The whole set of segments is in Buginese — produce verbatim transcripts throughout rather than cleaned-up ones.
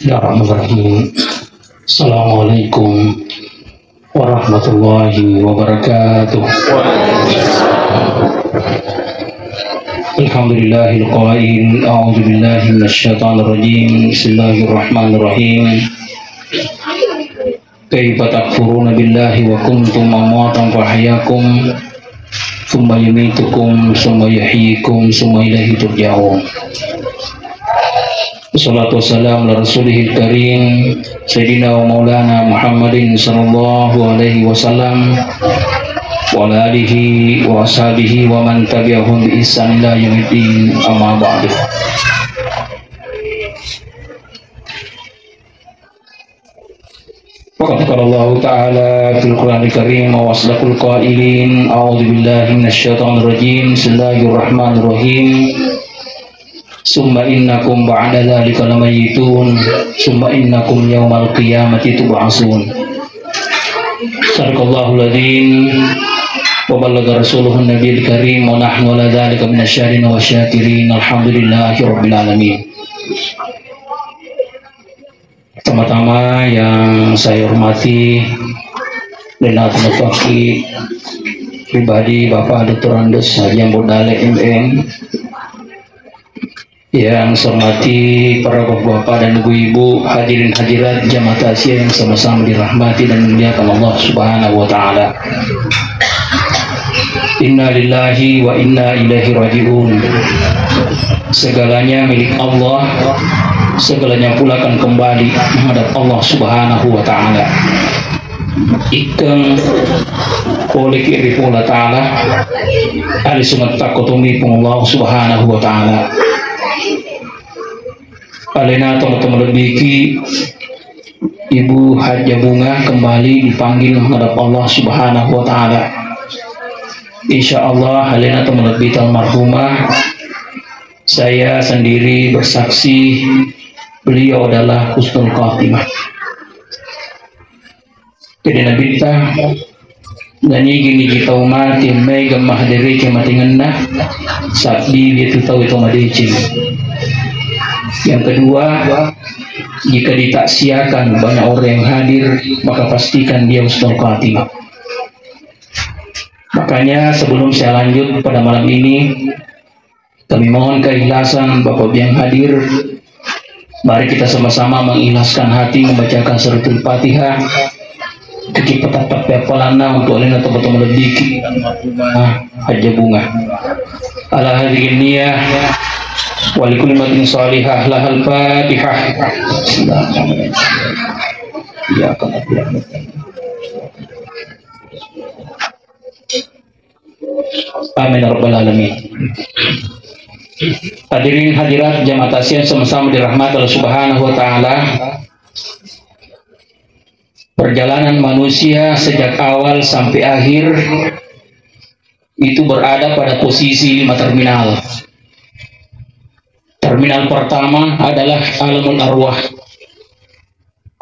Bismillahirrahmanirrahim. Assalamualaikum warahmatullahi wabarakatuh. Alhamdulillahil qail, a'udzu billahi minasyaitonir rajim. Bismillahirrahmanirrahim. Kaifa takfuruna billahi wa kuntum amwatan fa ahyakum, tsumma yumitukum, tsumma yuhyikum, tsumma ilaihi turja'un. Wassalatu wassalamu ala rasulihil karim, sayyidina wa maulana Muhammadin sallallahu alaihi wasallam, wa ala alihi wa ashabihi wa man tabi'ahum bi ihsan ila yaumiddin, amma ba'du. Faqad qala Allahu ta'ala fil Qur'anil Karim wa asdaqul qailin, a'udzu billahi minasy syaithanir rajim. Bismillahirrahmanirrahim. Tsumma innakum ba'da dzalika lamayyitun. Tsumma innakum yaumal qiyamati tub'atsun. Sadaqallahul adzim wa ballagha rasuluhun nabiyil karim wa nahnu ala dzalika minasy syahidin wa syakirin. Alhamdulillahi rabbil alamin. Pertama-tama yang saya hormati dan atas pribadi Bapak Doktor Andes Haji Ambo Dale M M, yang saya hormati para bapak-bapak dan ibu-ibu, hadirin hadirat, jamaah takziah yang sama-sama dirahmati dan dimuliakan Allah Subhanahu wa Ta'ala. Innalillahi wa inna ilaihi raji'un. Segalanya milik Allah, segalanya pula akan kembali menghadap Allah Subhanahu wa Ta'ala. Ikkeng poleki ri Puang Allah Ta'ala, alisungetta ko tommi Puang Allah Subhanahu wa Ta'ala. Alena tomatoa malebbiki Ibu Hajjah Bunga kembali dipanggil menghadap Allah Subhanahu wa Ta'ala. Insya Allah, alena tomalebbita almarhumah, saya sendiri bersaksi beliau adalah husnul khatimah. Jadi Nabitta, nanigi-nigi tau mate maega mahadere kematengenna, sabbi itu tau itu madeceng. Yang kedua, jika ditaksiakan banyak orang yang hadir, maka pastikan dia husnul khatimah. Makanya sebelum saya lanjut pada malam ini, kami mohon keikhlasan Bapak Ibu yang hadir. Mari kita sama-sama mengikhlaskan hati membacakan suratul Fatihah. Kaki patappat peappalanna untuk alena tomatoa malebbiki Hajjah Bunga. Ala hadhihi niyah wa likulli ummatin salihah lahal Fatihah. Iyyaka na'budu wa iyyaka nasta'in. Amin ya rabbal alamin. Hadirin hadirat jamaah takziah sama-sama dirahmati Allah Subhanahu wa Ta'ala. Perjalanan manusia sejak awal sampai akhir itu berada pada posisi lima terminal. Terminal pertama adalah alamul arwah.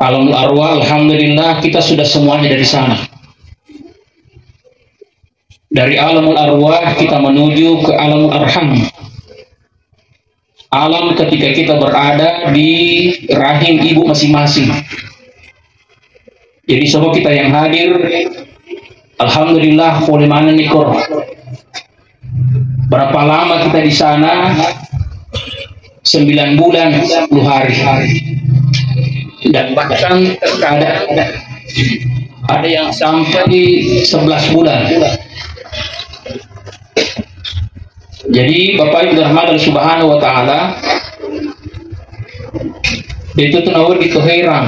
Alamul arwah, alhamdulillah, kita sudah semuanya dari sana. Dari alamul arwah kita menuju ke alamul arham. Alam ketika kita berada di rahim ibu masing-masing. Jadi semua kita yang hadir, alhamdulillah, pole manenni koro. Berapa lama kita di sana? Sembilan bulan, sepuluh hari. Dan bahkan terkadang ada yang sampai sebelas bulan. Jadi, Bapak Ibu rahmatan Subhanahu wa Ta'ala, itu tuh nawar di Toherang.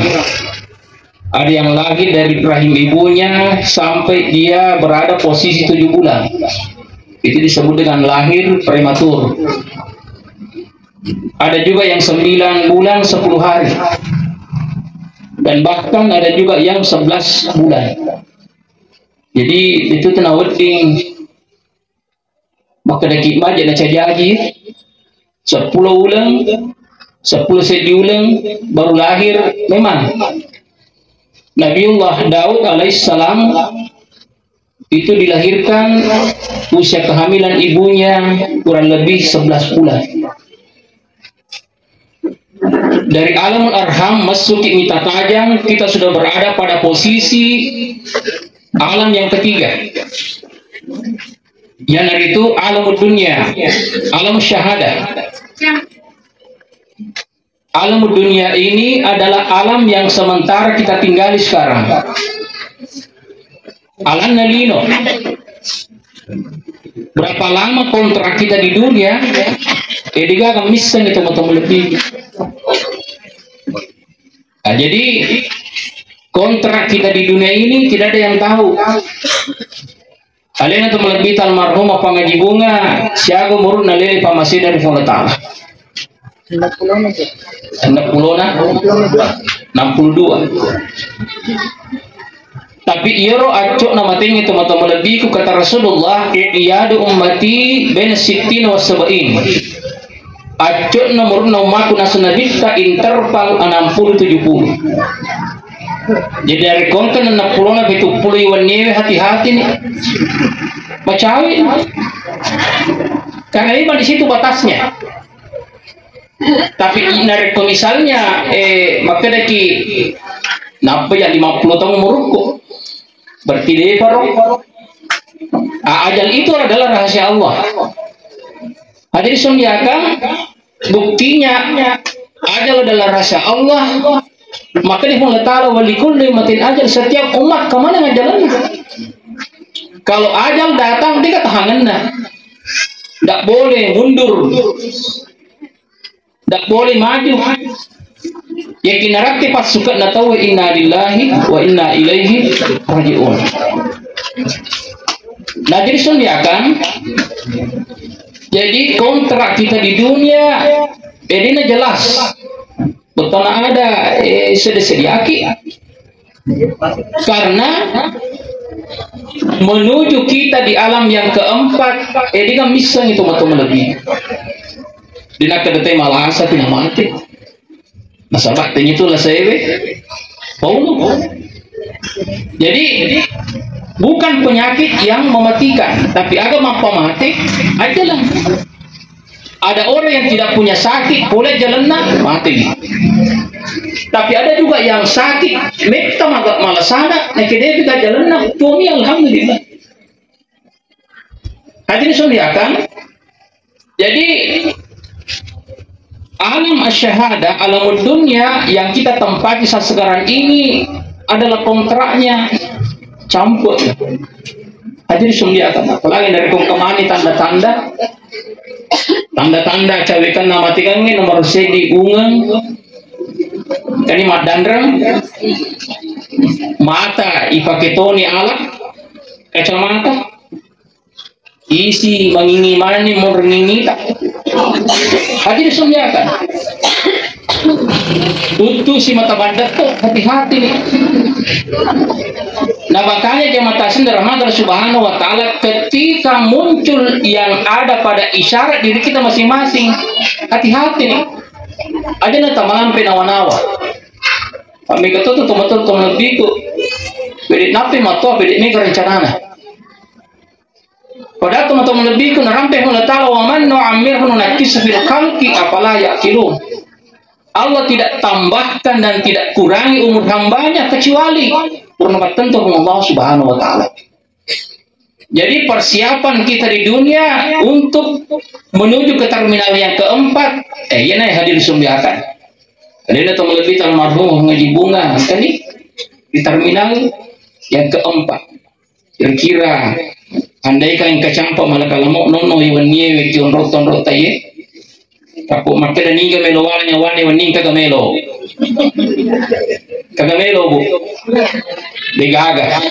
Ada yang lahir dari rahim ibunya sampai dia berada posisi tujuh bulan. Itu disebut dengan lahir prematur. Ada juga yang sembilan bulan sepuluh hari. Dan bahkan ada juga yang sebelas bulan. Jadi, itu tuh nawedding. Makkedaki maja nacajaji, seppulo uleng, seppulo seddi uleng baru lahir memang. Nabiullah Daud alaihissalam itu dilahirkan usia kehamilan ibunya kurang lebih sebelas bulan. Dari alamul arham masuk ke mita tajang, kita sudah berada pada posisi alam yang ketiga. Yanaritu alamud dunia, alam syahadah. Alam dunia ini adalah alam yang sementara kita tinggali sekarang. Alanna lino. Berapa lama kontrak kita di dunia? Eh, degaga misseng itu mata lebih. Nah, jadi kontrak kita di dunia ini tidak ada yang tahu. Alena tu malebbita almarhum Pangaji Bunga, siaga umurna lele pammasena ri Puang Allah Ta'ala. Enam puluh na? Enam puluh dua. Tapi iyaro accokna matengnge tomatoa malebbiku, kata Rasulullah, "I'yadu ummati baina sittina wa sab'in." Accokna umurna ummaku naseng Nabitta interval enam puluh tujuh puluh. Jadi, narekko engka enam puluh na pitu puluh iwenniewe, hati-hati ni. Macawe. Karena memang di situ batasnya. Tapi narekko misalnya, eh, makkedaki, "Nappa ya lima puluh tahun umurku." Berarti depa ro. Ah, ajal itu adalah rahasia Allah. Hadirin yang dimuliakan, buktinya ajal adalah rahasia Allah. Maka di Allah Ta'ala, "Wa likulli ummatin ajal," setiap umat kemana ajalnya. Kalau ajal datang, dia ketahangannya. Tidak boleh mundur. Ndak boleh maju. Yakin narakki passukenna tauwe, inna lillahi wa inna ilaihi raji'un. Nah, jadi, Sun, ya kan? Jadi, kontrak kita di dunia, eh, ini jelas. Betona ada, eh, sedih-sedih aki. Karena menuju kita di alam yang keempat, eh, dia kan misseng itu matu lebih. Dia nak kena tema lasa, tidak mati. Nasaba tengnga tu lasaewe pauno. Jadi, bukan penyakit yang mematikan, tapi aga mappamate, ajalan. Ada orang yang tidak punya sakit, pole jalanna, mati. Tapi ada juga yang sakit, metta maga malasana, nakke depi ka jalanna, tuami alhamdulillah. Hadirin yang dimuliakan, jadi alam asyahadah, alam dunia yang kita tempati saat sekarang ini adalah kontraknya campur. Hadirin yang dimuliakan, apalagi dari kemani tanda-tanda, tanda-tanda cawekan nama tigangi nomor sedi ungeng, kani madanreng, mata ipake toni alat, kacamata, isi mangingi mani monro ngingita. Hadirin yang dimuliakan. Tuttu si mata baddatto, hati-hati nih. Nah, makanya jamaah tasin rahmat Allah Subhanahu wa Ta'ala, ketika muncul yang ada pada isyarat diri kita masing-masing, hati-hati nih. Aja na tamalampe nawa-nawa. Pamika tu tu tomatul tomatul biku. Pede nape matoa, pede mega rencanana. Padahal teman-teman lebihku, narampe Allah Ta'ala, "Wa man nu'ammirhu nunakkishu fil khalqi afala ya'qilun." Allah tidak tambahkan dan tidak kurangi umur hambanya kecuali pernah tertentu Allah Subhanahu wa Ta'ala. Jadi persiapan kita di dunia untuk menuju ke terminal yang keempat, eh, iya naik hadir sumbiakan. Ada teman lebih almarhum ngaji bunga tadi di terminal yang keempat. Kira-kira andaikan engka campa malakalamo nonno i wennie wekki onrong-onrong taye. Takko makkeda niga melo wala nyawane wenni engka ga melo. Kaga melo, Bu. Degaga.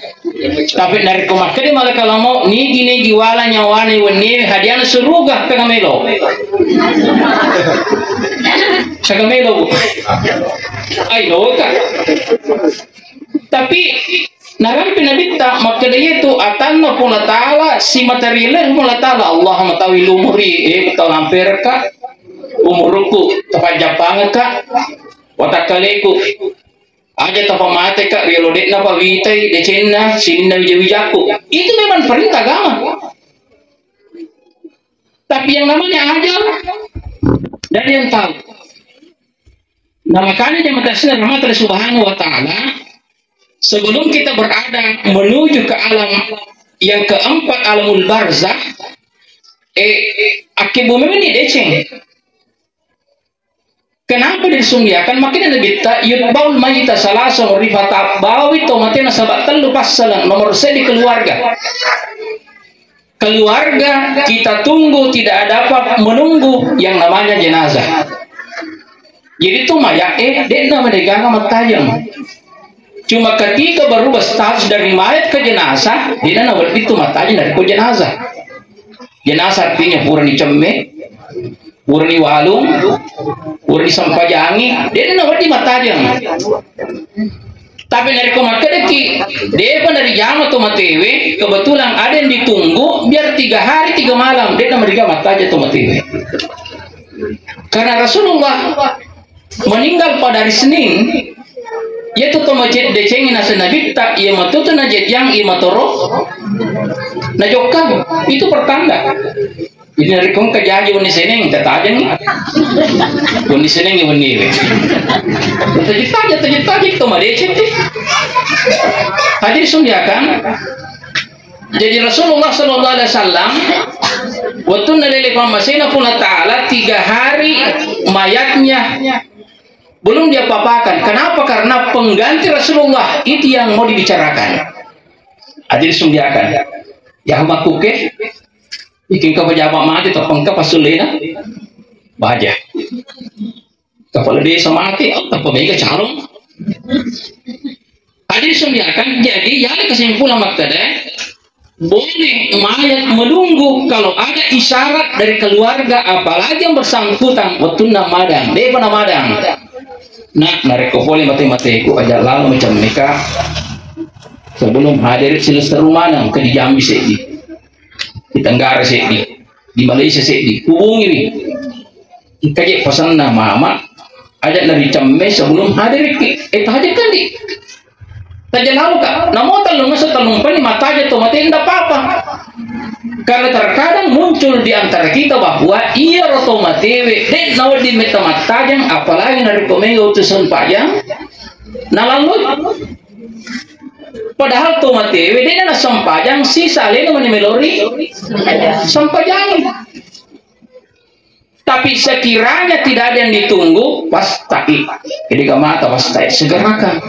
Tapi narekko makkeda malakalamo nigi-nigi wala nyawane wennie hadiana suruga kaga melo. Kaga melo, Bu. Ai loka. Tapi narampe Nabitta makkeda, iyatu atanna Puang Allah Ta'ala, simata rielle'na Puang Allah Ta'ala, Allahumma tawil umuri, eh, tau lamperekka umurukku, tapajjappangekka watakkaleku, aja tapamateka riolo de'na pawitai decenna sininna wija-wijakku. Itu memang perintah agama. Tapi yang namanya ajal, tidak ada yang tahu. Nah, makanya jamaah tassina rahmat Allah Subhanahu wa Ta'ala, sebelum kita berada menuju ke alam yang keempat, alamul barzah, eh, akkibu memang ni deceng. Kenapa disunggiakan? Makanya Nabitta, "Yutba'ul mayyita salasa urifata," bawi to mate nasaba tellu passalang, nomor seddi keluarga. Keluarga kita tunggu, tidak dapat menunggu yang namanya jenazah. Jadi itu mayat, eh, de'na madegaga mattajeng. Cuma ketika berubah status dari mayat ke jenazah, de'na nawedding tu mattajeng dari ko jenazah. Jenazah artinya pura ni cemme, pura ni walung, pura ni sempajangi, de'na nawedding mattajeng. Tapi narekko makkedaki, de'pa narijama to matewe, kebetulan ada yang ditunggu, biar tiga hari tiga malam, de'na mariga mattajeng to matewe. Karena Rasulullah meninggal pada hari Senin, yaitu to macet decengi nasa Nabitta, iya matutu najajiang, iya matoro najokka, itu pertanda. Jadi narekko engka jaji wenni Seneng, tatajengi. Wenni Seneng wenni we. Tajit-tajit, tajit-tajit, to madeceng ti. Hadirin sunggiakan. Jadi Rasulullah sallallahu alaihi wasallam, waktu nalele pammasena Puang Ta'ala, tiga hari mayatnya belum dia papakan. Kenapa? Karena pengganti Rasulullah itu yang mau dibicarakan. Hadirin sunggiakan. Ya, makkuke, Iki engka pejabat mate, tappa engka passullena baja. Kepala desa mate, oh, tappa mega calon. Hadirin sunggiakan, jadi yala kesimpulan makkeda, boleh mayat menunggu kalau ada isyarat dari keluarga, apalagi yang bersangkutan, wettunna madang, de'pa namadang. Nah, narekko pole mate-mateku, aja lalo macam mereka sebelum hadir silessureng maneng ke di Jambi seddi. Di Tenggara seddi, di Malaysia seddi, hubungiwi. Engka je pasenna mama, aja naricemme sebelum hadirki. Eh, tahajud kan di. Taja lalu ka, namo tellung ngesso tellung pani mattajeng to mate, ndak apa-apa. Karena terkadang muncul di antara kita bahwa iya ro to matewe, de' nawedding metta mattajeng, apalagi narekko mega utusan pajang, nalalui. Padahal to matewe de'na nassempajang, sisa alena mani melori sempajang. Tapi sekiranya tidak ada yang ditunggu, pastai. Jadi gak mata pastai, segerakan.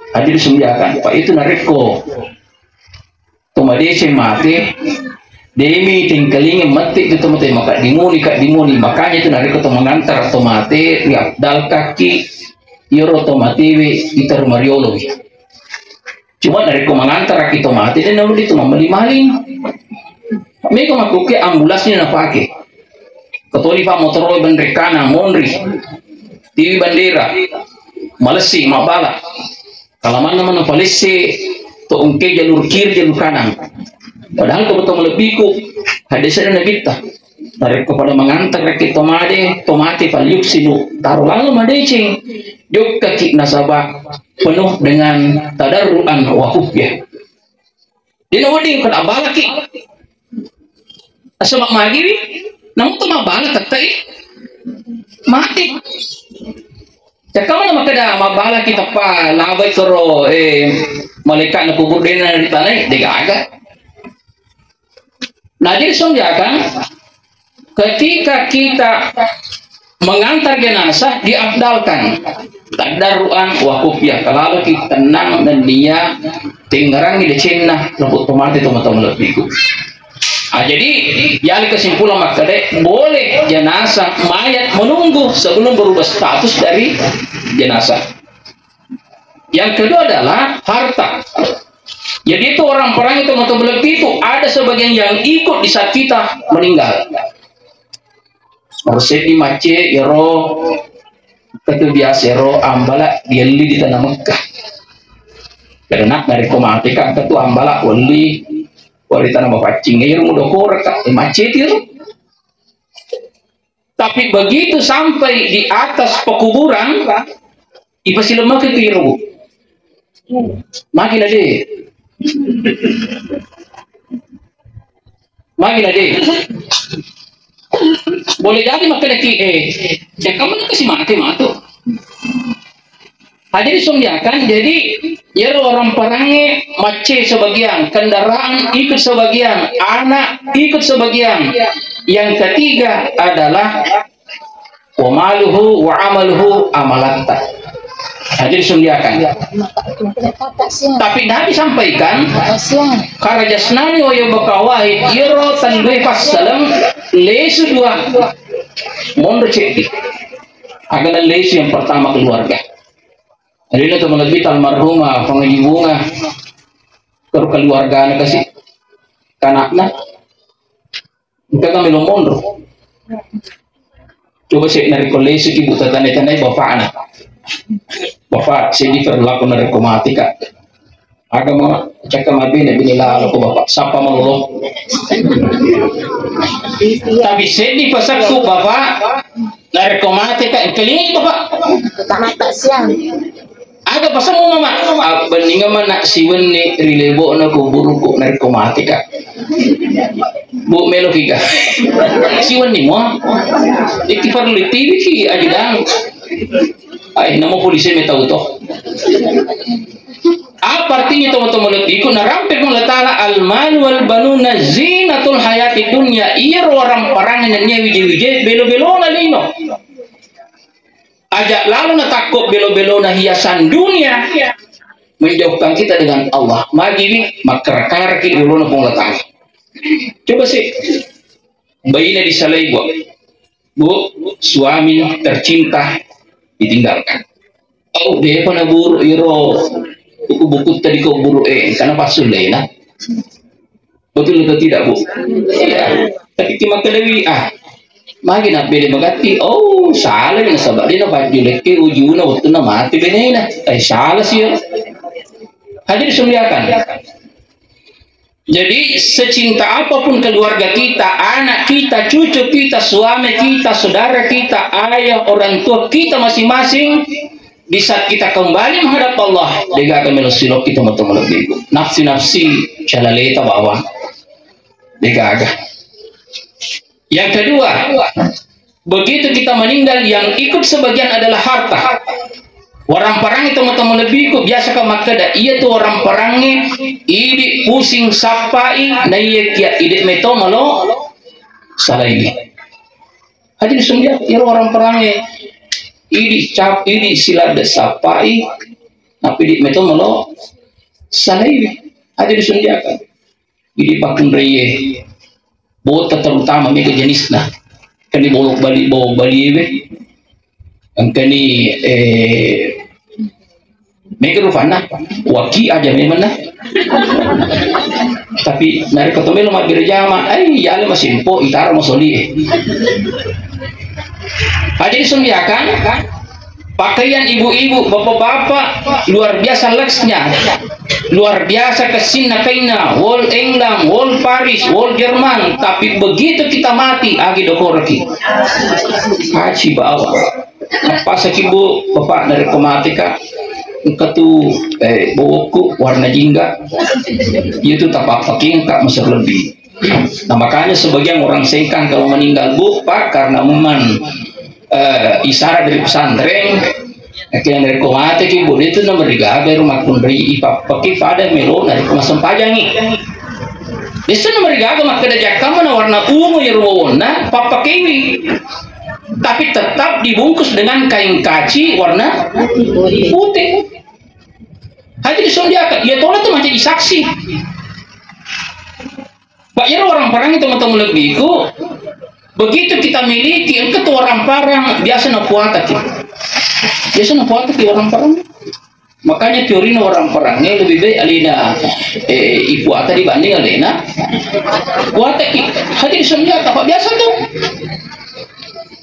Hadir sunggiakan. Pak, itu narekko to madeceng mate, demi tingkalinga mate itu to mate, maka dimuni, kak dimuni. Makanya itu narekko to mengantar to mate, ya dal kaki, iyaro to matewe, ita rumariolo. Cuma narekko mangantaraki to mate, de' nawedding tu mammali-mali. Mega makkuke ambulasni napake. Ketoni pa motoro benrekana, monri. Tiwi bandera. Malessi, mabbala. Kalamanna mana palesse to engke jalur kiri, jalur kanan. Padahal to betul malebbiku, hadisnya Nabitta. Narekko pada mangantaraki to made, to mate, falyuksinu, taro laleng madeceng, jokkaki nasaba penuh dengan tadarruan wa khufyah. Dina wedding kada abalaki. Asaba magiwi, namu to mabala tettai mate. Cakkamana makkeda mabbalaki tappa labai kero, eh, malaikatna kubur dena ritanai, degaga. Nah, jadi songjakang, ketika kita mengantar jenazah, diafdalkan tadarruan wa khufyah, kalau kita tenang dan dia tengerangi decenna, lepuk tomate, tomatau malebbiku. Ah, jadi, yali kesimpulan makkeda, boleh jenazah mayat menunggu sebelum berubah status dari jenazah. Yang kedua adalah harta. Jadi itu orang perang itu, mata beleppi itu, ada sebagian yang ikut di saat kita meninggal. Harus sedih macet, ya roh. Itu biasa, ya roh, ambala dielli di tanah Mekah. Karena dari komate kan ketua ambala wali, wali tanah mapaccing, ya roh, udah korek, macet, ya roh. Tapi begitu sampai di atas pekuburan, ipasilemaki tu iro. Magi na de. Magi na de. Boleh jadi makkeda ki, eh, ya kamu nak kasi mati matu. Hadirin sumdiakan, jadi iyaro orang parangnge macce sebagian, kendaraan ikut sebagian, anak ikut sebagian. Yang ketiga adalah wa maluhu wa amaluhu, amalatta. Hadirin sumdiakan. Tapi Nabi sampaikan, karajasnani wa yabqa wahid, iyaro tellue passaleng lesu dua, monro ceddi. Agana lesu yang pertama keluarga. Alena to malebbi almarhumah Pangaji Bunga, karo keluargana kasi, kanakna, engka ka melo monro. Coba se narekko lesuki bu, tatane-tanai bapakna. Bapak, seddi perlaku narekko mati ka. Aga ma, cakka mabene bini lalo ko bapak, sapa malolo. Tapi seddi pasakku bapak, narekko mate ka engkalingi bapak. Mata siang. Aga pasemmu mama? Abbenninga mana siwenni ri lebo'na kuburuku narekko mate ka. Bu melo kiga. Siwenni mo. Iki perlu ditiwiki aja dang. Ai, namo polisi me tau to. Apa artinya teman-teman lebbiku? Narampek Allah Ta'ala, al-mal wal banuna zinatul hayati dunya. Iyaro orang parangnge nennia wije-wije belo-belona lino. Aja lalo natakko belo-belona hiasan dunia menjauhkan kita dengan Allah. Magiwi makkara-karaki ulona Puang Allah Ta'ala. Coba sih, baine disalai, Bu. Bu, suami tercinta ditinggalkan. Oh, depa naburu iro buku-buku tadi kau buru eh, karena pas sulena. Betul atau tidak, Bu? Iya. Tapi ki makkedawi, ah, magi nabbede magatti, oh, salah ni nasaba de napajjulekke ujuna wettunna mati benena. Eh, salah sih ya. Hadirin dimuliakan. Jadi, secinta apapun keluarga kita, anak kita, cucu kita, suami kita, saudara kita, ayah, orang tua kita masing-masing, di saat kita kembali menghadap Allah, degaga melo silokki teman-teman lebbiku. Nafsi-nafsi calaleta bawang. Degaga. Yang kedua, begitu kita meninggal, yang ikut sebagian adalah harta. Orang parangnge teman-teman lebbiku, biasa ka makkeda, iya tu orang parangnge, idi pusing sappai, naiya kia idi meto malo salai. Hadirin dimuliakan, iyaro orang parangnge, idi cap, idi siladde sappai, napi idi meto malo salai. Hadirin dimuliakan. Idi pakkunraie. Bota terutama mega jenisna. Engkani bolo bali, bolo bali we. Engkani, eh, mega rupanna. Waki aja memang nah. Tapi narekko to melo mabbere jama, ai, yale masimpo, itaro masoli, eh. Hadirin dimuliakan, pakaian ibu-ibu, bapak-bapak, luar biasa luxnya, luar biasa kessinna kainna, wol England, wol Paris, wol Jerman, tapi begitu kita mati, agi dokoraki. Haji bawa. Pasaki, Bu, bapak, narekko mati ka, engka tu, eh, bowokku warna jingga. Itu tapappaking ka masa lebih. Nah, makanya sebagian orang Sengkang kalau meninggal, Bu, Pak, karena memang, eh, isyarat dari pesantren, akhirnya dari komate ki, Bu, itu nomor tiga, baru makkunrai ipappaki pada melo dari rumah sempajangi. Itu nomor tiga, makkeda jakka mana warna ungu ya ruwona, pappakewi. Tapi tetap dibungkus dengan kain kaci warna putih. Hadirin dimuliakan, ya tolong tuh menjadi saksi. Pak, iyaro orang parang itu, teman-teman lebbiku, begitu kita miliki, engka tu orang parang, biasa napuataki. Biasa napuataki orang parang. Makanya teorina orang parang ini lebih baik alina, eh, ipuata dibanding alena puataki. Hadirin dimuliakan, Pak, biasa tuh.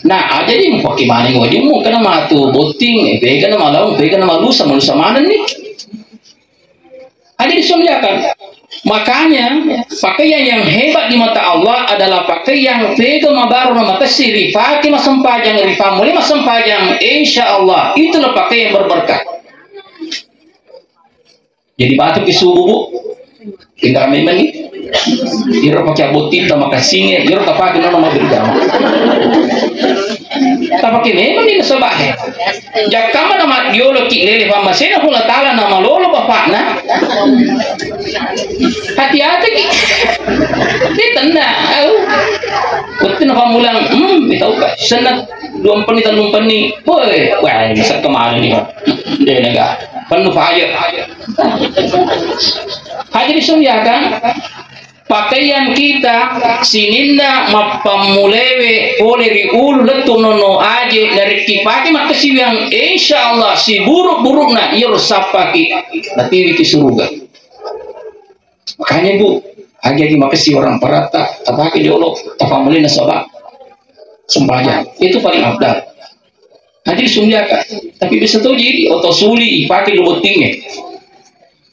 Nah, jadi pakai maning wajummu, karena matu botting, eh, pegana malaung, pegana malusa, malusa maneng nih. Hadirin dimuliakan. Makanya, pakaian yang hebat di mata Allah adalah pakaian yang pega mabaru na makessing, ripake massempajang, ripammulai massempajang, insya Allah, itulah pakaian yang berberkah. Jadi batu ki subuh, Bu. Tinggal memang ni. Iro pakai botting ta makessing, iro tapake nono mabbere jama. Tapake memang ni nasaba he. Jakkamma na maddioloki lele pammasena Puang Allah Ta'ala na malolo bapakna. Hati-hati ki. Dia tenang. Au. Waktu na pamulang, hmm, kita uka. Senna dua empenni, tellu empenni. Woi, wah, bisa kemana ni? Dia nega. Penuh payah. Hadirin yang dimuliakan, pakaian kita sininna mappammulewe pole ri ulu lettu nonno aje, narekki pake makkasiwiang, insya Allah siburuk-burukna iyaro sappaki natiwiki suruga. Makanya, Bu, agi-agi makessi warang paratta, tapake jolo, tapammulai nasaba sembajang. Itu paling afdal. Hadirin yang dimuliakan. Tapi bisa to jadi oto suli ipake lo bottingnge.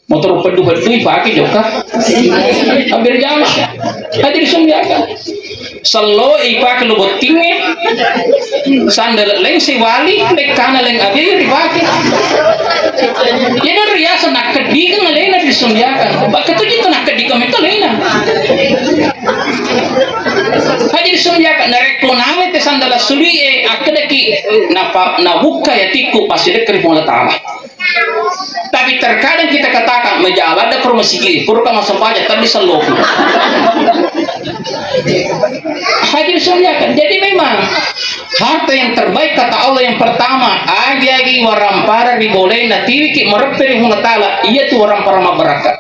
Motor peddu-peddu ipake jokka. Hampir jama. Hadirin yang dimuliakan. Sello ipake lo bottingnge. Sandal leng sewali, lekkana leng abe ipake. Jadi riasa nakkeddikeng alena hadirin yang dimuliakan. Bakka tu jitto nakkeddikeng metto alena. Hadirin yang dimuliakan, narekko nawe te sandala sulie, akkedaki napa-, nabukka yatikku, passidekka ri Puang Allah Ta'ala. Tapi terkadang kita katakan, "Maja ladde ko masigi, purka massempajang, taddi selloku." Hadirin yang dimuliakan, jadi memang harta yang terbaik kata Allah yang pertama, agi-agi warampara ri bolena tiwiki mareppe ri Puang Allah Ta'ala, iya tu warampara mabbarakka.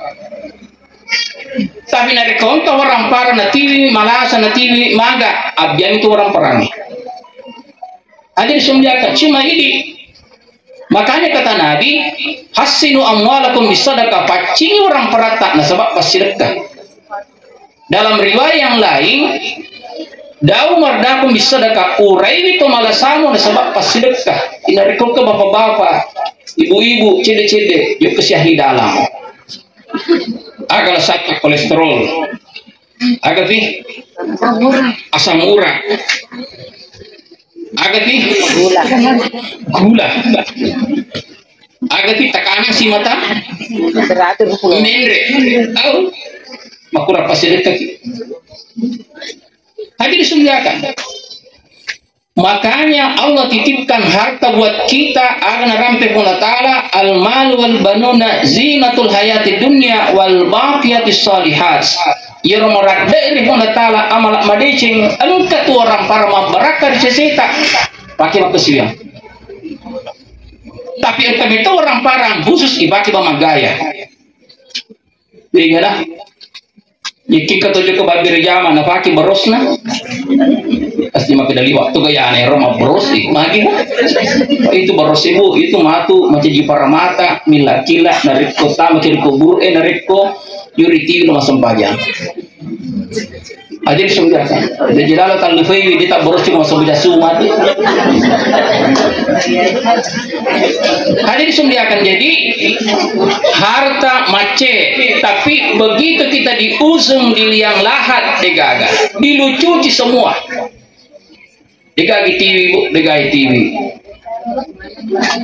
Tapi narekko engka warampara natiwi malasa, natiwi maga, abbiangi tu waramparangnge. Aja disumbiakan, cuma idi. Makanya kata Nabi, "Hassinu amwalakum bisadaqah," paccingi waramparatta nasaba passidekka. Dalam riwayat yang lain, "Dau mardakum bisadaqah," uraiwi to malasamu nasaba passidekka. Inarekko ke bapak-bapak, ibu-ibu, cede-cede, yuk ke syahid dalam. Aga la sakit kolesterol. Aga ti? Asam urat. Aga ti? Gula. Gula. Aga ti tekanan si mata? Menre. Au. Makura pasir dekat. Hadirin yang dimuliakan. Makanya Allah titipkan harta buat kita, aga narampe Puang Allah Ta'ala, "Al-malu wal banuna zinatul hayatid dunya wal baqiyatis shalihat." Iyaro maradde'e ri Puang Allah Ta'ala amala madeceng, engka tu warampara mabbarakka ri seseta. Pake makkasiwiang. Tapi engka meto warampara khusus ipake bamagaya. Iya lah. Iki kata joko babbere jama napake borosna. Pasti makkeda liwa tu gayana ero mabboros, eh, magi. Itu boros, Ibu, itu matu macaji paramata, mila-kila, narekko tama ke kubur, eh, narekko yuri tiwi lo massempajang. Aja disumbiakan. Jadi lalo tallu faiwi, dia tak boros cuma masuk bejasu mati. Hadirin yang dimuliakan, jadi harta macet, tapi begitu kita di ujung, di liang lahat, degaga, dilucuci semua. Degaga tiwi, Bu, degaga tiwi.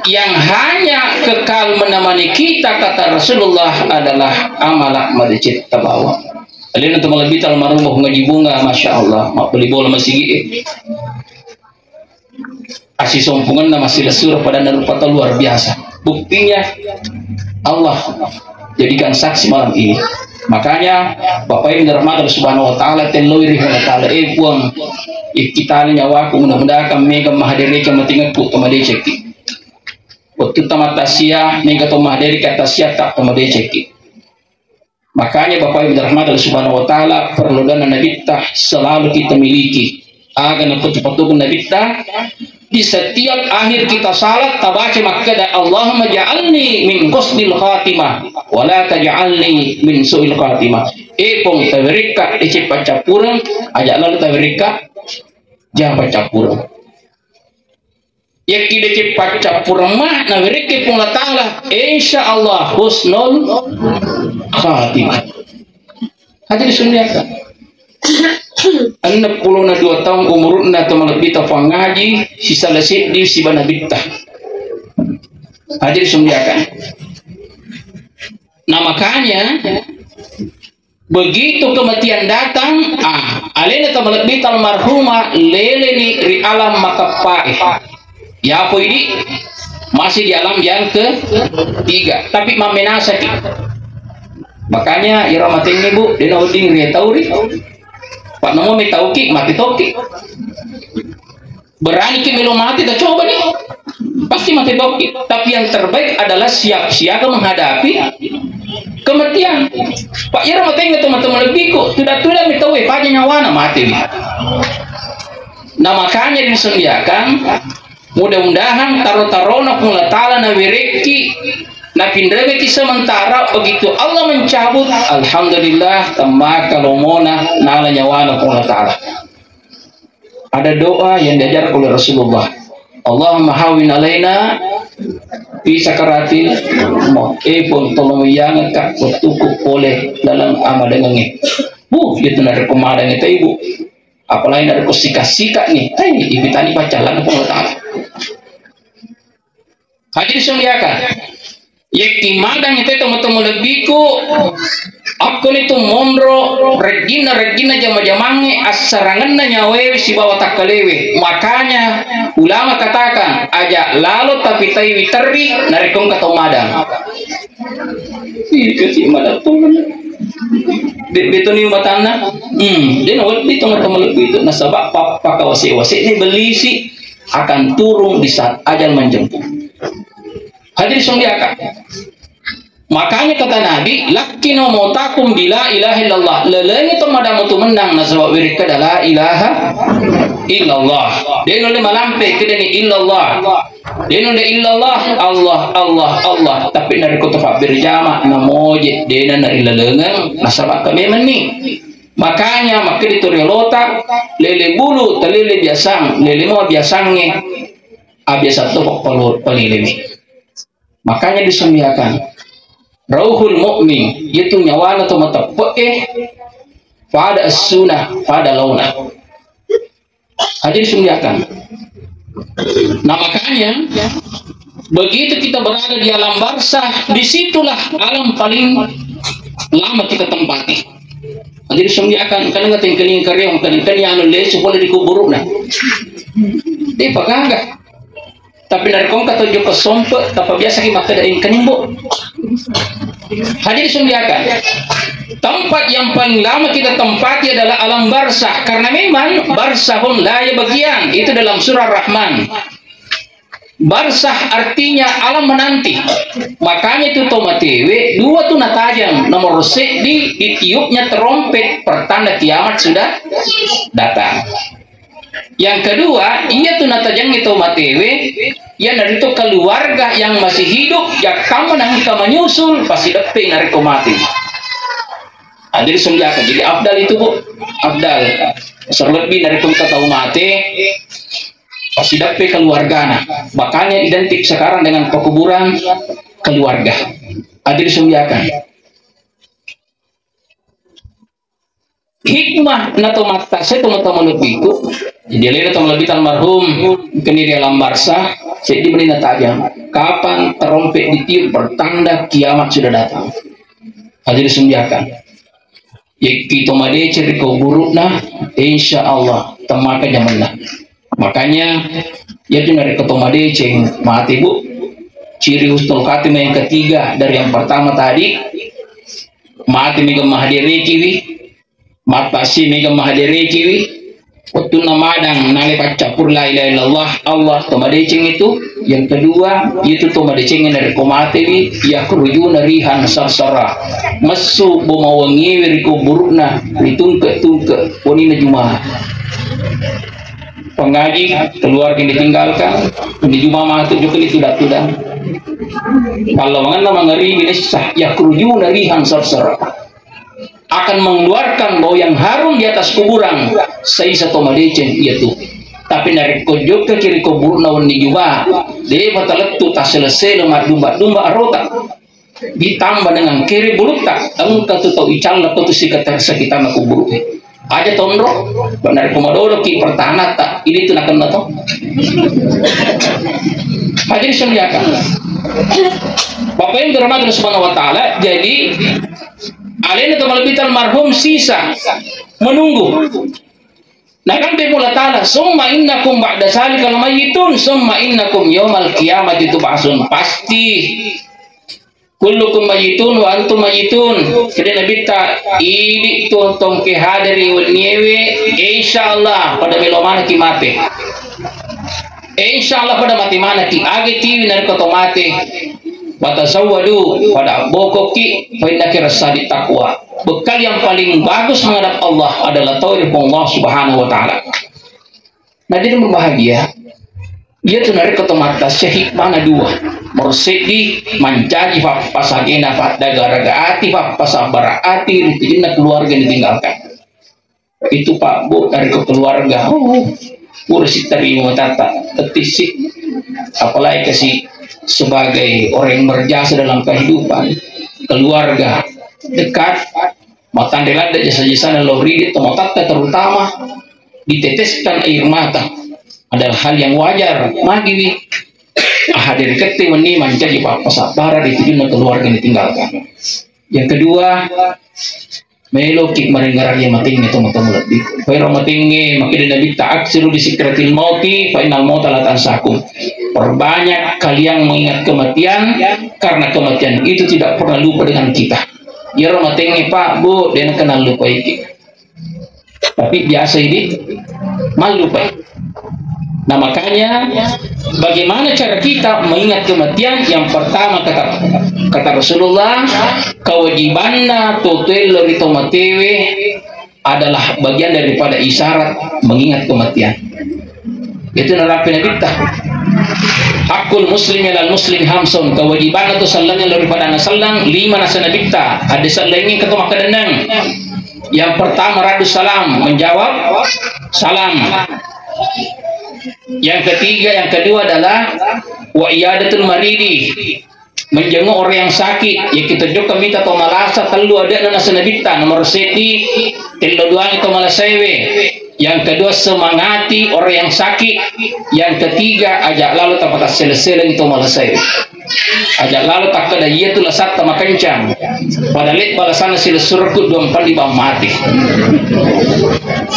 Yang hanya kekal menemani kita, kata Rasulullah, adalah amala madeceng tabawa. Alena tu malebbi tala marumah ngaji bunga, masya Allah, mabbeli bola masigi. Asisompungenna massilessureng padanna rupa tau luar biasa. Buktinya Allah jadikan saksi malam ini. Makanya Bapak Ibu dirahmati Allah Subhanahu wa Ta'ala, telloi ri Allah Ta'ala, eh Puang, ikkitani nyawaku, mudah-mudahan mega mahadereke matingekku to madecekki. Waktu tamat tasia, mega to mahadereke tasia tak to madecekki. Makanya Bapak Ibu dirahmati Allah Subhanahu wa Ta'ala, perlu dana Nabitta selalu kita miliki. Aga napatu-patukan Nabitta, di setiap akhir kita salat, tabaca makkeda, "Allahumma ja'alni min husnil khatimah, wa la taj'alni min su'il khatimah." Eh, Pong, tawerekka, eh, ceppa cappureng, aja lalu tawerekka, jangan cappureng. Yakki deceng paccappureng ma nawerekke Puang Allah Ta'ala, insya Allah husnul khatimah. Aja disunniakan. Enneng pulo na dua taung umurunna to malebbi ta pangaji, sisala seddi siba nabitta. Aja disunniakan. Nah, makanya begitu kematian datang, ah, Alena to malebbita almarhumah leleni ri alam makeppae. Yapo idi masih di alam yang ketiga, tapi mammenasaki. Makanya iro matengnge, Bu, dena wedding ri tauri. Pak namo metauki, mati toki. Berani ki melo mati, ta coba nih. Pasti mati toki. Tapi yang terbaik adalah siap siaga menghadapi kematian. Pak iro matengnge to mata malebbiku, tuda-tuda mi tau e paja nyawana mati. Nah, makanya disendiakan, mudah-mudahan taro-tarona Puang Allah Ta'ala nawerekki, napinrengeki sementara, begitu Allah mencabut, alhamdulillah, temmaka lomona, nala nyawana Puang Allah Ta'ala. Ada doa yang diajar oleh Rasulullah. Allahumma hawin alaina fi sakaratil maut. Eh, Puang, tolong yangka wettuku pole dalam amadangengnge. Bu, itu narekko madangnge tai, Bu. Apalagi narekko sika-sika nih. Hei, ipitani paccallang Puang Allah Ta'ala. Hadirin dimuliakan. Yekki madangngi te tomatoa malebbiku, akkoni tu monro rejjinna-rejjinna jama-jamangnge assarangenna nyawaewe sibawa takkalewe. Makanya ulama katakan, aja lalo tapitaiwi terri narekko engka tau madang. Ih, kecil madang tuh. De-, betoni umatanna. Hmm, de' nawedding tomatoa malebbitu. Nasaba pappakawase-wase ni bellisi akan turun di saat ajal menjemput. Hadirin dimuliakan. Makanya kata Nabi, "Lakkinu mautakum bi la ilaha illallah." Lelengi to madamu tu mennang nasaba wirik kada la ilaha illallah. De' nulle malampe kedeni illallah. De' nulle illallah, Allah, Allah, Allah. Tapi narekko to fabbere jama namoje de' na narilelengeng nasaba kame menni. Makanya makkeda tu riolota, lele bulu talele biasang, lele mua biasangnge, abiasa to palo-, palelemi. Makanya disembiakan rauhul mukmin, yaitu nyawana to mateppe'e, pada essuna, pada launa. Hadirin dimuliakan. Nah, makanya begitu kita berada di alam barzah, disitulah alam paling lama kita tempati. Hadirin dimuliakan, karena nggak tengkeling karyawan, kadang-kadang anu lesu pole di kuburuna. Dia pagaga. Tapi narekko engka to jokka sompe, tapa biasa ki makkeda engka nimbo. Hadirin dimuliakan. Tempat yang paling lama kita tempati adalah alam barzah. Karena memang barzahun la yabghiyan. Itu dalam surah Rahman. Barzah artinya alam menanti. Makanya itu to matewe, dua tu natajang. Nomor seddi, ditiupnya terompet, pertanda kiamat sudah datang. Yang kedua, iya tu natajengngi tau matewe, iyanaritu keluarga yang masih hidup, jakkamma nengka menyusul, pasideppe narekko mate. Nah, jadi sembiaka. Jadi afdal itu, Bu. Afdal. Terlebih narekko engka tau mate, pasideppe keluargana. Makanya identik sekarang dengan pekuburan keluarga. Hadirin dimuliakan. Hikmah na to mattase to mata malebbiku. Jadi alena to malebbi almarhum kini ri alam barzah, seddi meni natajang. Kapan terompet ditiup, pertanda kiamat sudah datang. Hadirin dimuliakan. Yekki to madeceng ri kuburu'na, insya Allah temmaka jamenna. Makanya, yatu narekko to madeceng mate, Bu, ciri husnul khatimah yang ketiga dari yang pertama tadi, mate mega mahaderekiwi, mattasi mega mahaderekiwi, wettunna madang nale paccappur la ilaha illallah, Allah to madeceng itu. Yang kedua, itu to madeceng narekko matewi, yakhrujuna rihan sarsara, messu bo mawangiwi ri kuburu'na, ritungke-tungke, wenina Jumat. Pengaji, keluarga yang ditinggalkan, di Jumat matu juga ni tudang-tudang. Kalau mengenai mengeri, ini sah, yakhrujuna rihan sarsara. Akan mengeluarkan bau yang harum di atas kuburan, saisa to madeceng iya tu. Tapi narekko jokkaki ri kuburu'na wenni Jumat, de' matalettu tasele-sele maddumba-dumba arota. Ditambah dengan kere bulutta, engka tu tau icalla ko tu sikatar-, sekitarna kuburu'e. Aja tonro, narekko madodoki pertanatta, ini tu nakenna to. Hadirin dimuliakan. Bapak Ibu dirahmati Allah Subhanahu wa Ta'ala, jadi alena to malebbi almarhum sisa menunggu. Narampe Puang Allah Ta'ala, "Summa innakum ba'da zalika lamayitun, summa innakum yaumal qiyamati tub'atsun." Pasti. "Kullukum mayitun wa antum mayitun." Jadi Nabitta, "Idi tu tongke haderi wenniewe, insyaallah pada melo manaki mate. Insyaallah pada mate manaki, age tiwi narekko to mate." "Fatazawwadu, pada bokokki, fa inna khairas zadi taqwa." Bekal yang paling bagus menghadap Allah adalah tauhid Allah Subhanahu wa Ta'ala. Nah, jadi berbahagia. Iya tu narekko to mattasseng hikmana dua. Morseddi mancaji fappasagena faddagaraga ati, fappasabbara ati, ritujunna keluarga ditinggalkan. Itu Pak Bu, narekko keluarga, oh, pura sitterima matatta, tettissi. Apalagi kasi sebagai orang yang berjasa dalam kehidupan, keluarga dekat, mattanre ladde jasa-jasana lao ri idi tomatoatta, terutama diteteskan air mata adalah hal yang wajar. Magiwi, haderi kette wenni mancaji pappasabbara ri tujunna keluarga ditinggalkan. Yang kedua, meloki marengngerang iya matengnge tomatoa malebbi. Fairo matengnge, makkeda Nabitta, "Aksiru bi zikratil mauti, fa innal mauta la tansakum." Perbanyak kalian mengingat kematian, karena kematian itu tidak pernah lupa dengan kita. Iyaro matengnge, Pak, Bu, de nakenna lupaiki. Tapi biasa idi mallupai. Nah, makanya bagaimana cara kita mengingat kematian? Yang pertama, kata, kata Rasulullah, kewajibanna to tuello ri tomatewe adalah bagian daripada isyarat mengingat kematian. Itu narapi Nabitta. Hakul muslim alal muslim hamsun, kewajibanna tu selleng lao ri padanna selleng, lima nasa Nabitta. Ada sellengi ketu makkedenneng. Yang pertama, raddu salam, menjawab salam. Yang ketiga, yang kedua adalah wa iyadatul maridi, menjenguk orang yang sakit. Ya, kita juga minta to malasa, tellu ade'na nasa Nabitta, nomor seddi, tello duangi to malasaewe. Yang kedua, semangati orang yang sakit. Yang ketiga, aja lalo tapatassele-seleng to malasaewe. Aja lalo takkeda, "Iya tu lasatta makencang." Pada le balasanna silessurku dua empat lima mati.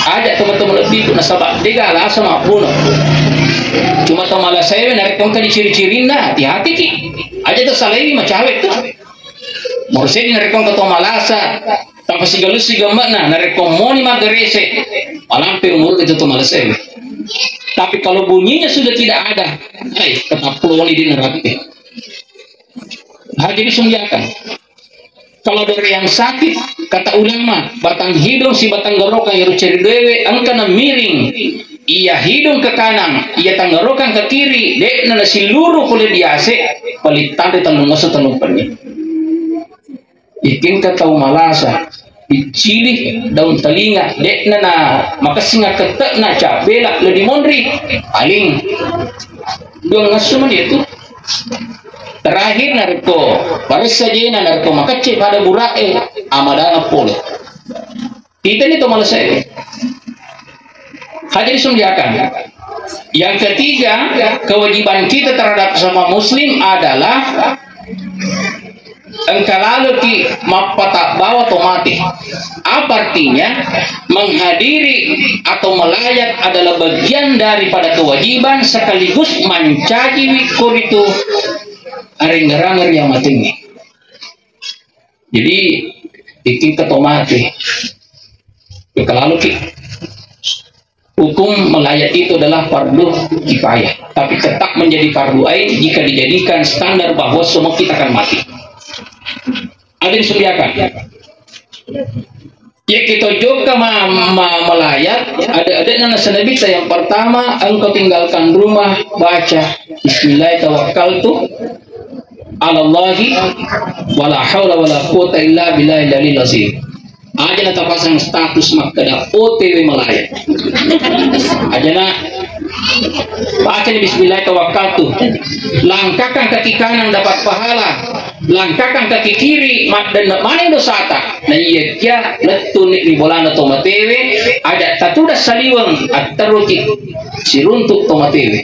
Aja teman-teman lebih nasaba dega lasa mabbuno. Cuma to malasaewe narekko engka diciri-cirinna, hati-hatiki. Aja to salaiwi macawe tu. Morseddi narekko engka to malasa, tanpa sigalusi gemme'na, narekko moni maggerese, malampe umur itu to malasaewe. Tapi kalau bunyinya sudah tidak ada, hai, ketaploni di neraka. Hadirin yang dimuliakan. Kalau dari yang sakit, kata ulama, batang hidung si batang gorokan yang ceri dewe, engka na miring. Iya hidung ke kanan, iya tenggorokan ke kiri, de'na nasiluru pole diase, paling tanda tellung esso tellung penni. Ikin ke tau malasa, dicili daun telinga, de'na na makessing akette'na, cabela le dimonri, paling dua ngesso mani itu. Terakhir narekko paressa jena, narekko makecce pada bura'e, amadana pole. Itani to malasaewe. Hadirin yang dimuliakan. Yang ketiga, kewajiban kita terhadap sesama muslim adalah engka laloki mappatabbawa to mate. Apa artinya? Menghadiri atau melayat adalah bagian daripada kewajiban sekaligus mancajiwi koritu arengerang ri amatengnge. Jadi, ikin ke to mate. Engka laloki. Hukum melayat itu adalah fardu kifayah, tapi tetap menjadi fardu ain jika dijadikan standar bahwa semua kita akan mati. Ada disediakan. Ya, kita juga ma, ma, melayat, ada, ada nana senabi yang pertama, engkau tinggalkan rumah, baca "Bismillah tawakkaltu alallahi wala haula wala quwata illa billahil aliyil azim." Aja na tapasang status makkeda O T W malaya. Aja na pakai bismillah tawakkaltu. Langkahkan kaki kanan dapat pahala. Langkahkan kaki kiri, mat-, dan mana dosata. Na iya kia lettu ni ri bolana to matewe, aja tatuda saliweng atteruki siruntuk to matewe.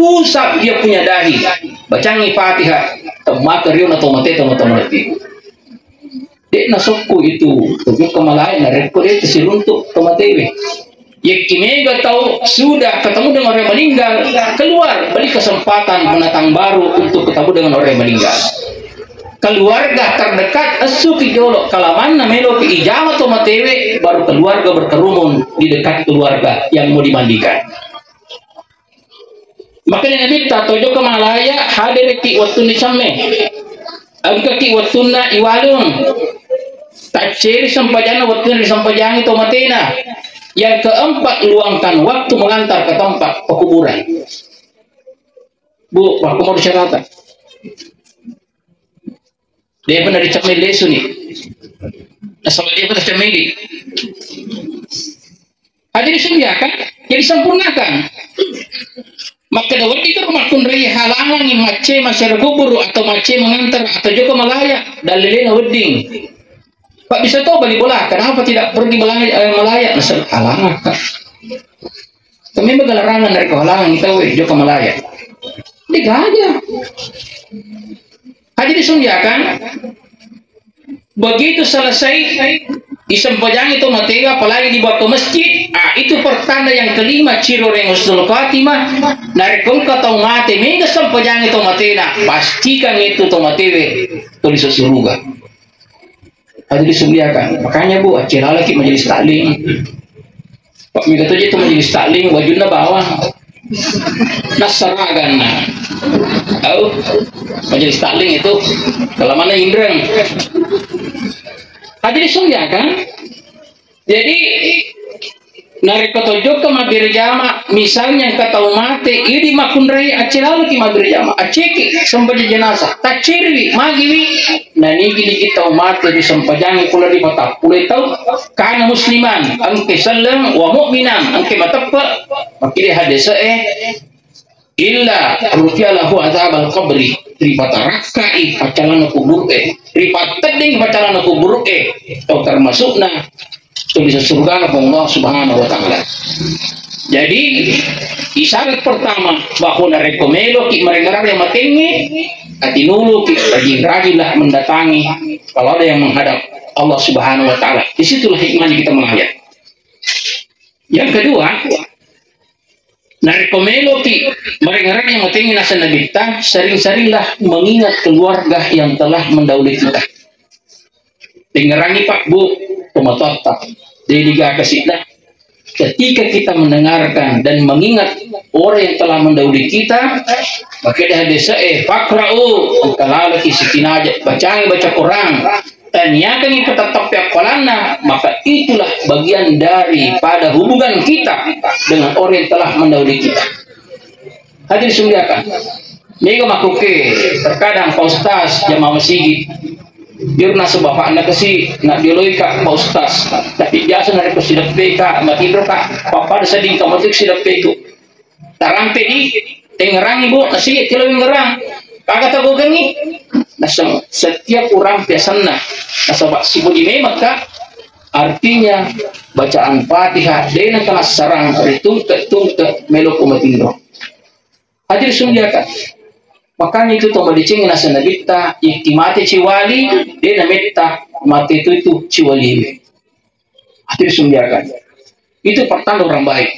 Usap dia punya dahi. Bacangi Fatihah, temmaka riona to mate to mate. De'na sokko itu, to jokka malae narekko de' siruntuk to matewe. Yekki mega tau sudah ketemu dengan orang meninggal, keluar, beri kesempatan pendatang baru untuk ketemu dengan orang meninggal. Keluarga terdekat, essuki jolo, kalamanna meloki ijama to matewe, baru keluarga berkerumun di dekat keluarga yang mau dimandikan. Makanya Nabitta, tojokka malaya, hadiriki wettunna cemme. Engkaki wettunna iwalung. Tacceri sempajanna wettunna risempajangi to matena. Yang keempat, luangkan waktu mengantar ke tempat pekuburan. Bu, waktu mau disyaratan. Depa naricammi lesuni. Nasaba depa tacammidi. Aja disembiakan, jadi sempurnakan. Makkeda wedding tu makkunrai halangangi macce masyarakat kuburu atau macce mengantar atau joko malaya, dalilena wedding. Pak bisa tahu bali bola, kenapa tidak pergi malaya, eh, malaya? Nasaba halangan. Kami bagalarang dari kehalangan kita, weh, joko malaya. Digaja. Haji disunjakan, begitu selesai disempajangi to matega, apalagi dibawa ke masjid, ah, itu pertanda yang kelima, ciri orang husnul khatimah. Narekko engka tau mate, mega sempajangi to matena, pastikan itu to matewe tuli suruga. Haji disunjakan. Makanya, Bu, accelalaki majelis taklim. Pak, mega tu je tu majelis taklim, wajunna bawang. Nassaraganna. Au, majelis taklim itu kalamanna inreng. Haji disunjakan. Jadi, narekko tojokka mabbere jama, misalnya engka tau mate, idi makkunrai accelalaki mabbere jama, acceki sempajang jenazah, tacceriwi, magiwi, nanigi-nigi tau mate disempajangi pula di matappuloi tau, kana musliman, engke selleng, wa mu'minan, engke mateppe, makkeda hadese e, illa rufi'a lahu adzabal qabri, ripatarakkai paccalana kuburu'e, ripattedding paccalana kuburu'e, tau termasukna tuli surgana Allah Subhanahu wa Ta'ala. Jadi, isyarat pertama bahwa narekko meloki marengerang yang matengnge, atinuluki, rajin-rajinlah mendatangi kalau ada yang menghadap Allah Subhanahu wa Ta'ala. Disitulah hikmahnya kita menghayat. Yang kedua, narekko meloki marengerang yang matengnge naseng Nabitta, sering-seringlah mengingat keluarga yang telah mendahului kita. Dengerangi, Pak, Bu, tomatoatta. Jadi, diga kasih dah. Ketika kita mendengarkan dan mengingat orang yang telah mendahului kita, maka dia hadis, eh, fakra'u, engka lalaki sitinaja, bacangi baca Quran, taniakangi patatteppe akkalanna, maka itulah bagian daripada hubungan kita dengan orang yang telah mendahului kita. Hadir sumbiakan. Mega makuke, terkadang Pak Ustaz, jamaah masigi, jurna sebapakna kasi, nak dioloi ka Pak Ustaz. Tapi biasa narekko sideppe ka, matiro ka, pappada seding ka matuk sideppe tu. Tarampe di, tengerangi, Bu, nasi tilo ngerang. Kaga tagogengi. Nasem-, setiap orang biasanna. Nasaba sibuji memang ka, artinya bacaan Fatihah, dena kena sarang, ritungke-tungke, melo ko matiro. Hadir sumbiakan. Makanya itu to madeceng naseng Nabitta, ikki mate ciwali, de nametta mate itu, itu ciwali. Hadir sumbiakan. Itu pertanda orang baik.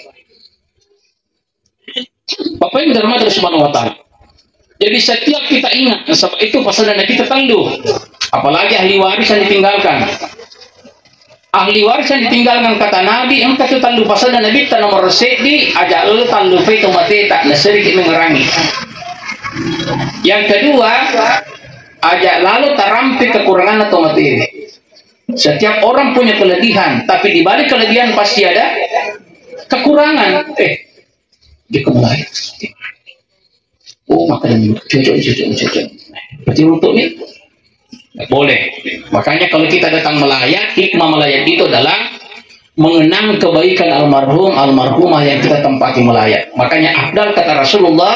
Bapak Ibu dirahmati Allah Subhanahu wa Ta'ala. Jadi setiap kita ingat, sebab itu pasal Nabitta tellu. Apalagi ahli waris yang ditinggalkan. Ahli waris yang ditinggalkan, kata Nabi, engka tu tellu pasal Nabitta, nomor seddi, aja lalo tallupai to mateta, naseriki mengerangi. Yang kedua, aja lalo tarampe kekurangan to mate. Setiap orang punya kelebihan, tapi di balik kelebihan pasti ada kekurangan. Eh, dia kembali. Oh, maka dia cocok, cocok, cocok. Berarti untuk ni boleh. Makanya kalau kita datang melayat, hikmah melayat itu adalah mengenang kebaikan almarhum, almarhumah yang kita tempati melayat. Makanya afdal kata Rasulullah,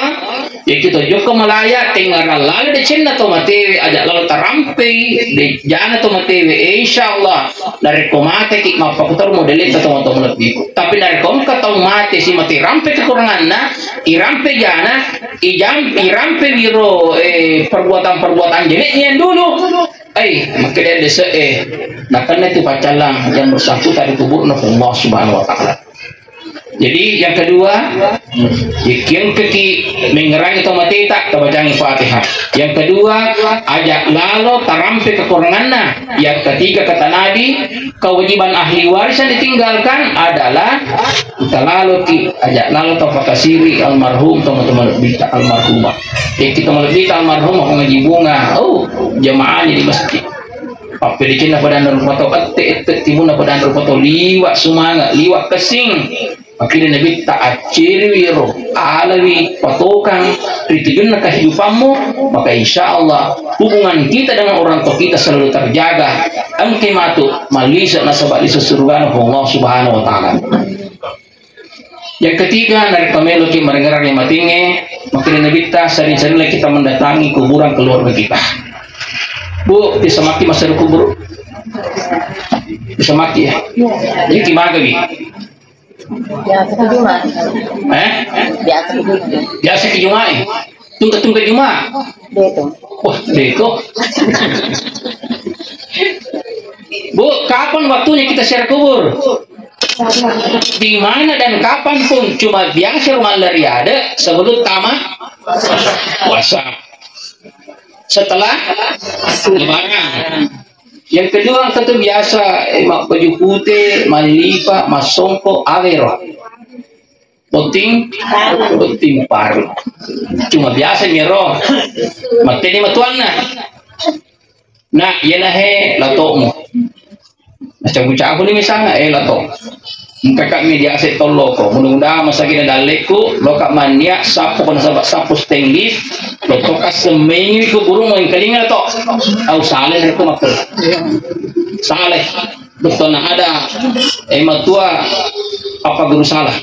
ya kita joko melayat, tengarang lalo decenna to matewe, aja lalo tarampei, de jana to matewe. Eh, insya Allah, narekko mateki, mappakutoro model itu to, to lebih. Tapi narekko engka tau mate, si mate rampe kekuranganna, irampe jana, ijam-, irampe wiro, eh, perbuatan-perbuatan jeleknya yang dulu. Eh, makkeda dese, eh, nakenna tu paccallang yang bersangkutan di kuburna Allah Subhanahu wa Ta'ala. Jadi yang kedua, ikiengkeki mengerangi tau mateta, tabacangi Fatihah. Yang kedua, aja lalo tarampe kekuranganna. Yang ketiga, kata Nabi, kewajiban ahli waris yang ditinggalkan adalah talaloki, aja lalo tau pakasiri almarhum, tau matu malebbita almarhumah. Jadi kita malebbita almarhumah, pengaji bunga, oh, jamaahnya di masjid. Pappedecenna padana rupa tau, ette, ette timunna padana rupa tau, liwa sumanga, liwa kessing. Makkedai Nabitta, "Acciriwi ero, alawi patokang ri tujunna kehidupanmu, maka insya Allah hubungan kita dengan orang tua kita selalu terjaga. Engke matu mallisu nasaba lisu surgana Allah Subhanahu wa Ta'ala." Yang ketiga, narekko meloki marengerang ri matingnge, makkedai Nabitta, sering-seringlah kita mendatangi kuburan keluarga kita. Bu, bisa maki masuk kubur? Bisa maki ya? Jadi kimagawi? Biasa ke Jumat. Eh? Biasa ke Jumat. Biasa ke Jumat, eh? Tungke-tungke Jumat. Betul. Wah, beko. Bu, kapan waktunya kita ziarah kubur? Di mana dan kapan pun, cuma biasa rumah lari ada sebelum tamat puasa. Setelah Lebaran. Yang kedua, engka tu biasa, eh, ma-, baju pute, mallipa, massongko, awero. Botting, botting paru. Cuma biasa nyero. Matteni matuanna. Nah, iyana he latomu. Nah, cabu-cabu ni misalnya, eh, lato. Engka kami di ase tollo ko. Mudah-mudahan masakit dalleku, lo kak mania, sapu kena sabak sapu stainless, lo toka semengi ku burung main kelinga to. Au saleh ko makku. Saleh. Betul, nah, ada, eh, matua apa guru salah.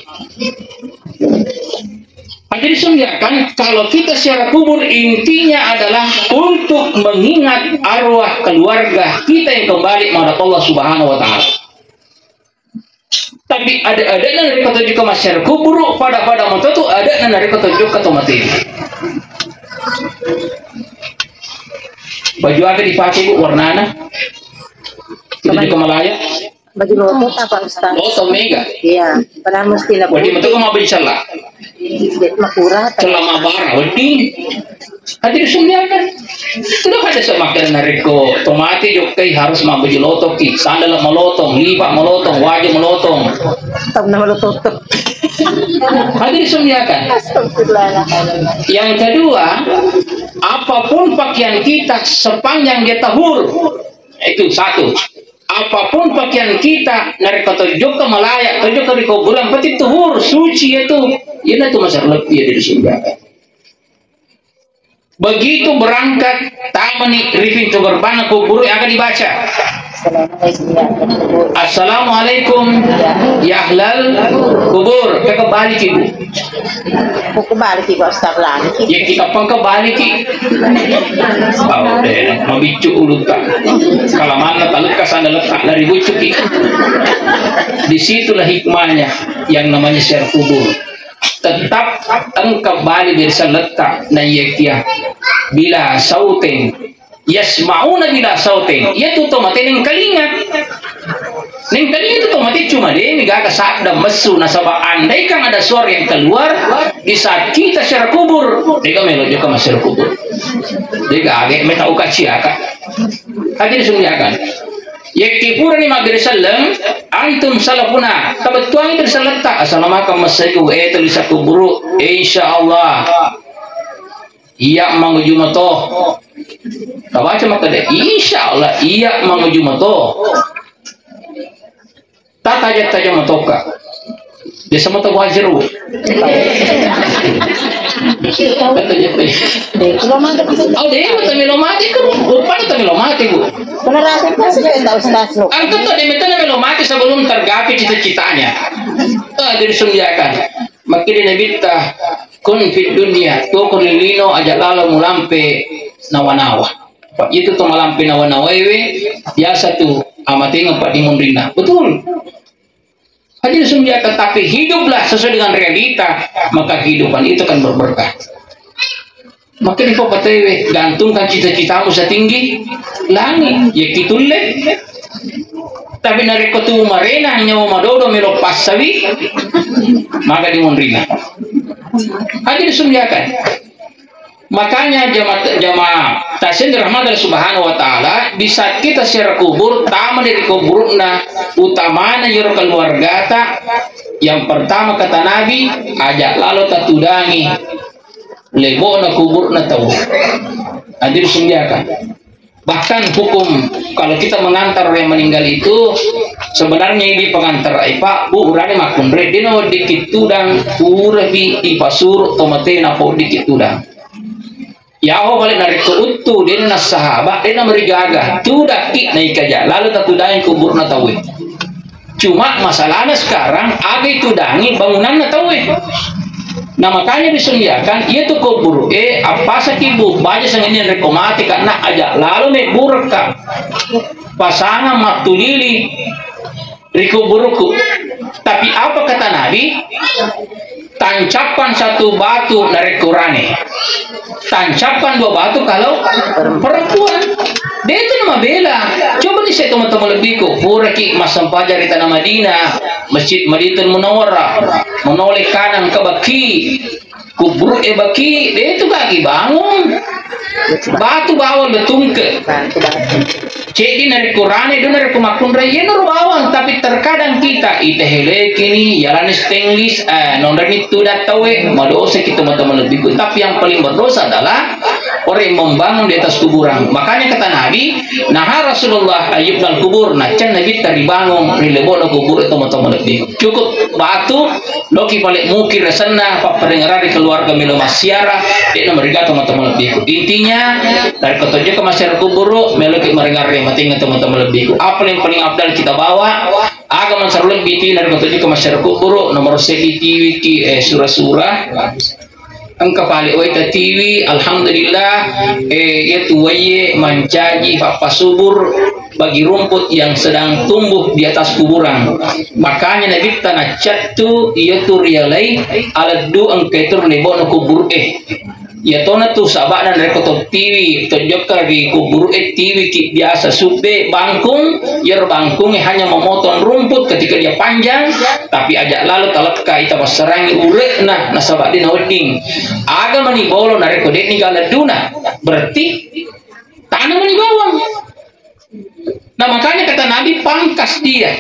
Nah, jadi sungguhkan, kalau kita ziarah kubur, intinya adalah untuk mengingat arwah keluarga kita yang kembali menghadap Allah Subhanahu wa Ta'ala. Tapi ada-ada na riko tuju ke masyarakat kubur, pada-pada moto tu ada na riko tuju ke tomatin. Baju apa dipakai, Bu, warnana? Kita juga Malaya. Baju loto apa, Ustaz? Loto mega. Iya, padahal mesti lah. Wadi betul mau beli celah. Makura. Celah mabara, wadi. Hati disembiarkan. Itu dah ada semakan nariko tomate jokai harus mau baju loto ki. Sandal melotong, lipak melotong, wajah melotong. Tahu nama loto. Hati disembiarkan. Astagfirullahaladzim. Yang kedua, apapun pakaian kita sepanjang dia tahur, itu satu. Apapun pakaian kita, narekko tojokka malaya, tojokka ri kuburan, pasti tuhur, suci itu. Iyana tu masalah lebbi iya di surga. Begitu berangkat, tamani ri pintu gerbang kubur, aga dibaca? Assalamualaikum ya ahlal kubur. Kekebali ki, Bu. Ku kembali ki, Pak Ustaz, lagi. Ya, kita pun kembali ki. Oh, deh, mabiccu ulutta. Kalamanna talekka sandaletta, lari buccu ki. Disitulah hikmahnya yang namanya ziarah kubur. Tetap engka bali dari sandaletta, na iya kia. Bila sauteng Yasma'una bila sautin, iyatu to mate nengkalinga. Nengkalinga itu to mate cuma de' mi gaga sadda messu, nasaba andaikan ada suara yang keluar di saat kita ziarah kubur, de' ga melo jokka maziarah kubur. De' gaga, meta uka ciaka. Aja disundiakan. Yekki purani mabbere selleng, antum salafuna, tabettuangi bere selletta, assalamualaikum, assalamualaikum, eh, tulis kuburu, insyaallah. Iya manguju mato. Tabaca makkeda, "Insya Allah iya manguju mato." Tataja-taja matoka. Biasa mato wajar, Bu. Tataja-taja. Oh, deh, mata melo mati kan. Bukan mata melo mati, Bu. Benar, aku pasti tahu, Ustaz, lo. Angkat tuh, dia minta melo mati sebelum tergapai cita-citanya. Ah, jadi sediakan. Makkeda Nabitta, "Kun fid dunya, tuo ko ri lino aja lalo mulampe nawa-nawa." Apa itu to malampe nawa-nawaewe, biasa tu amatengeng pa dimunrinna. Betul. Hadirin sumia, tetapi hiduplah sesuai dengan realita, maka kehidupan itu akan berberkah. Makkeda ko patewe, gantungkan cita-citamu setinggi langit. Ya kitulle. Tapi narekko tu marena nyawa madodo melo passawi, maka dimunrina. Hadirin dimuliakan. Makanya jamaah, jamaah tasin dirahmati Allah Subhanahu wa Ta'ala, di saat kita ziarah kubur, tama dari kuburna, utamana yero keluargata, yang pertama kata Nabi, aja lalo tatudangi lebo'na kuburna tau. Hadirin dimuliakan. Bahkan hukum kalau kita mengantar orang yang meninggal itu, sebenarnya ini pengantar, eh, Pak, Bu, urane makkunrai, dena weddikki tudang, purapi ipasuru tomatena po weddikki tudang. Yaho balik narekko uttu, dena sahabat, dena merigaga, tudakki naikaja, lalu tatudangi kuburna tauwe. Cuma masalahnya sekarang, aga itudangi bangunanna tauwe. Nah, makanya disundiakan, iya tu kuburu, eh, apa saki bu, baja sangini rekko mati, karena aja lalu me burekka. Pasangan mattulili ri kuburuku. Tapi apa kata Nabi? Tancapkan satu batu narekko rane. Tancapkan dua batu kalau perempuan. Dia itu nama bela. Coba nih saya teman-teman lebihku. Puraki massempajang di tanah Madinah, Masjid Madinatul Munawwarah. Menoleh kanan ke Baki. Kuburu e Baki, de tu kagi bangun. Batu bawang betungke. Ceddi narekko rane, do narekko makkunrai, iya noro bawang. Tapi terkadang kita, ite helekini, yalani stainless, eh, nonreni tu dattawe, madosa kita teman-teman lebih. Tapi yang paling berdosa adalah orang yang membangun di atas kuburan. Makanya kata Nabi, naha Rasulullah ayyubnal kubur, naccan Nabi taribangun, ri lebo'na kubur itu teman-teman lebih. Cukup batu, loki pale muki rasenna, papparengerari keluarga melo massiara, de'na mariga teman-teman lebihku. Intinya, dari ketujuh ke masyarakat kuburu, melo ki marengerari matinga teman-teman lebihku. Apa yang paling afdal kita bawa, aga mansar lebih ti dari ketujuh ke masyarakat kuburu, nomor sedi tiwi ki, eh, sura-sura. Engka pale wae tatiwi, alhamdulillah, eh, iya tu wae mancaji pappa subur bagi rumput yang sedang tumbuh di atas kuburan. Makanya Nabitta naccattu iya tu rialai aleddu engka itu lebo'na kubur e. Iya tona tu sabakna narekko to tiwi, to jokka ri kubur e tiwi ki biasa subbe bangkung, iyaro bangkung e hanya memotong rumput ketika dia panjang, tapi aja lalu talekka ita passarangi ure'na nasaba de nawedding. Aga mani bolo narekko de'ni galedduna, berarti tanah mani bawang. Nah, makanya kata Nabi, pangkas dia.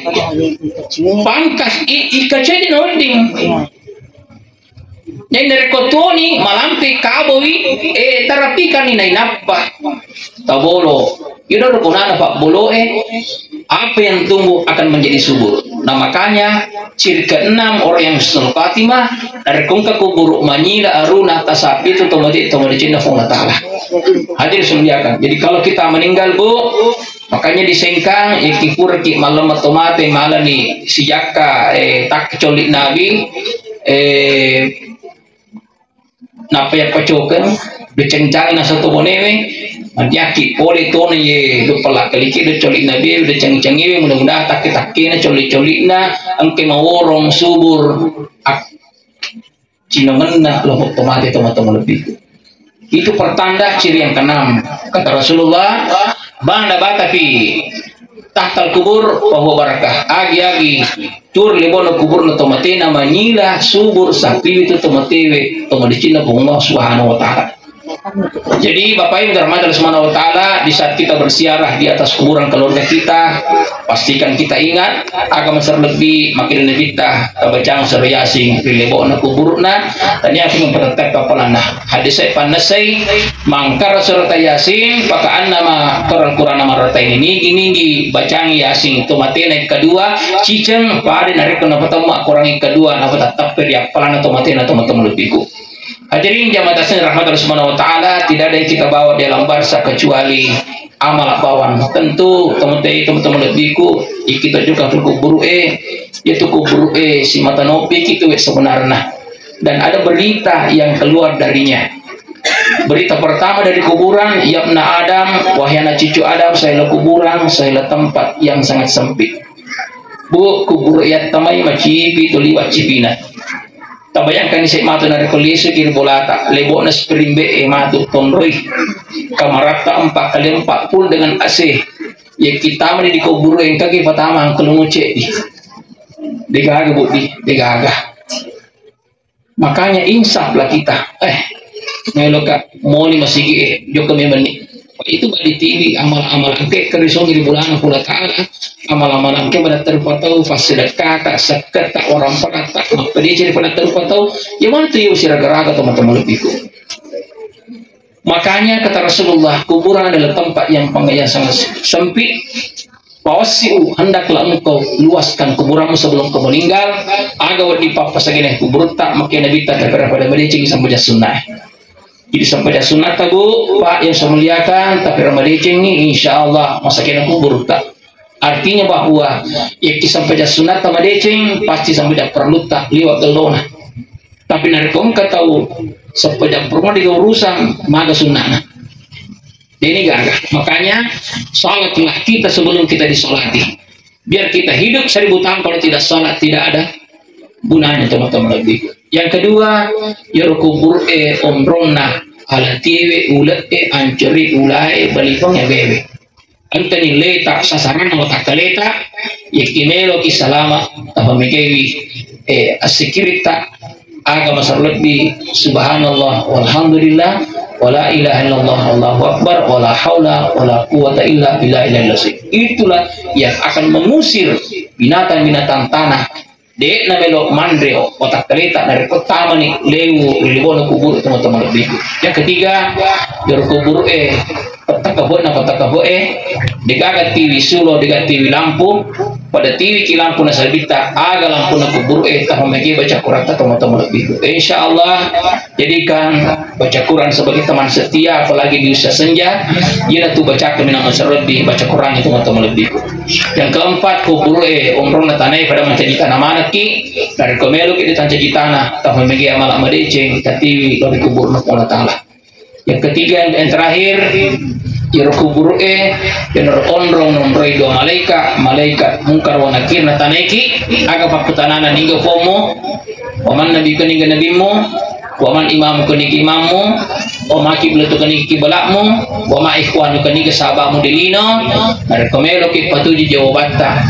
Pangkas i, ika cedi nawedding. Jadi narekko tuoni malampe kabowi, eh, tarapikanni nainappa tabolo. Iyaro gunana pabboloe, apa yang tumbuh akan menjadi subur. Nah, makanya ciri keenam orang yang husnul khatimah, narekko engka kuburu manyila aruna, tasabbi tu tomade-, tomadecenna Puang Allah Ta'ala. Hadirin dimuliakan. Jadi kalau kita meninggal, Bu, makanya di Sengkang, ya, ki puraki malemma tomate, malani sijakka, eh, tak colli Nabi, eh, Nappa yappacokeng, deceng-cengeng naseng to bonewe, mandiakki pole tona ye, do pallakkaliki, do coli nabi, do ceng-cengewe, mudah-mudahan takke-takkena, coli-colina, engke maworong, subur, ak-, cinongenna, loho tomate, toma-toma lebbi. Itu pertanda ciri yang keenam. Kata Rasulullah, bang nabata fi tahtal kubur, fahuwa barakah. Agi-agi tur lebono kuburna tomatena manyila subur sapiwi tu tomatewe, tomadecenna Puang Allah Subhanahu wa Ta'ala. Jadi, Bapak Ibu dirahmati Allah Subhanahu wa Ta'ala, di saat kita berziarah di atas kuburan keluarga kita, pastikan kita ingat, aga mansar lebbi, makkeda Nabitta, tabacang sura Yasin ri lebo'na kuburna, tania tu mapatetteppa palanna. Hadis saya pannessai, mangkara surata Yasin, fakaannama qara'al Qur'ana marrataini, nigi-nigi bacangi Yasin, tomatena yang kedua, ciceng, pada narekko napatemma Qur'an yang kedua, napatetteppa ri appalanna tomatena, toma-toma lebbiku. Hadirin jamaah taslim rahmat Allah Subhanahu wa Ta'ala, tidak ada yang kita bawa di alam barzah kecuali amal bawang. Tentu, teman-teman, teman-teman lebbiku, kita juga ke kuburu e, yaitu kuburu e, si mata nopi kita sebenarnya. Dan ada berita yang keluar darinya. Berita pertama dari kuburan, "Yabna Adam, wahai anak cucu Adam, sahila kuburan, sahila tempat yang sangat sempit." Bu, kuburu e tamai macipi tu liwa cipina. Tabayangkan ise matu narekko lisu kiri bolata, lebo'na spring bed e matu tonroi. Kamaratta empat kali empat full dengan A C. Iya kitamani di kuburu engkaki patama angkelungu ceddi. Degaga, Budi, degaga. Makanya insaflah kita. Eh, meloka moni masigi, eh, jokka memang ni. Itu badi tiwi amal-amal engke kerisongi di bulan Allah Ta'ala. Amal-amal engke pada terpatau, fassedekkata, sekketa, orang perata, maka dia jadi pada terpatau. Ya mana tu ya usir raga-raga teman-teman lebihku. Makanya kata Rasulullah, kuburan adalah tempat yang peng-, yang sangat sempit. Fawassi', hendaklah engkau luaskan kuburanmu sebelum kau meninggal. Aga wedding pappasagena kuburutta, makkeda Nabitta, tapi pada madeceng sambajang sunnah. Jadi sambajang sunnah, Bu, Pak yang saya muliakan, tapi pada madecengi, insya Allah masagena kuburutta. Artinya bahwa yakki sambajang sunnah madeceng, pasti sambajang perlutta liwat gellona. Tapi narekko engka tau sempajang perluna di urusan, maga sunnana. Ini gaga. Makanya, sholatlah kita sebelum kita disolati. Biar kita hidup seribu tahun, kalau tidak sholat, tidak ada gunanya, teman-teman lebih. Yang kedua, yaro kubur e omronna, alatiwe, ule e, ancori, ulae, balipeng ya bebe. Engkani leta sasaranna watakkaleta, yakki meloki salama, tapamekewi, eh, assikiritta, aga masar lebbi, subhanallah, walhamdulillah, wala ilaha illallah, Allahu akbar, wala haula, wala quwwata illa billahil aliyyil azim. Itulah yang akan mengusir binatang-binatang tanah. De'na melo manre o-, watakkaleta narekko tamani lewu ri lebo'na kuburu, teman-teman lebbiku. Yang ketiga, yaro kuburu e, pettakabo'na pettakabo'e, degaga tiwi sulo, degaga tiwi lampu, pada tiwi ki lampu na sabitta, aga lampuna kuburu e, tafa mege baca Qur'anta, teman-teman lebbiku. Insya Allah, jadikan baca Quran sebagai teman setia, apalagi di usia senja. Iyanatu bacakan minang maserobbi baca Quran itu, teman-teman lebbiku. Yang keempat, kuburu e omronna tanae pada mancaji tanah manakki. Narekko meloki ditancaji tanah, tafa mege amala madeceng, tatiwi lao ri kuburna Allah Ta'ala. Yang ketiga, yang, yang terakhir, iro kuburu e, yang onrong nonroi dua malaikat, malaikat Mungkar wa Nakir, na tanaiki, aga pakkutanana, niga pommu, waman nabi kaniga nabimmu, waman imamu kaniga imammu, wama kiblatu kaniga kiblatmu, wama ikhwanu kaniga sahabatmu di lino. Narekko meloki patuju jawabatta,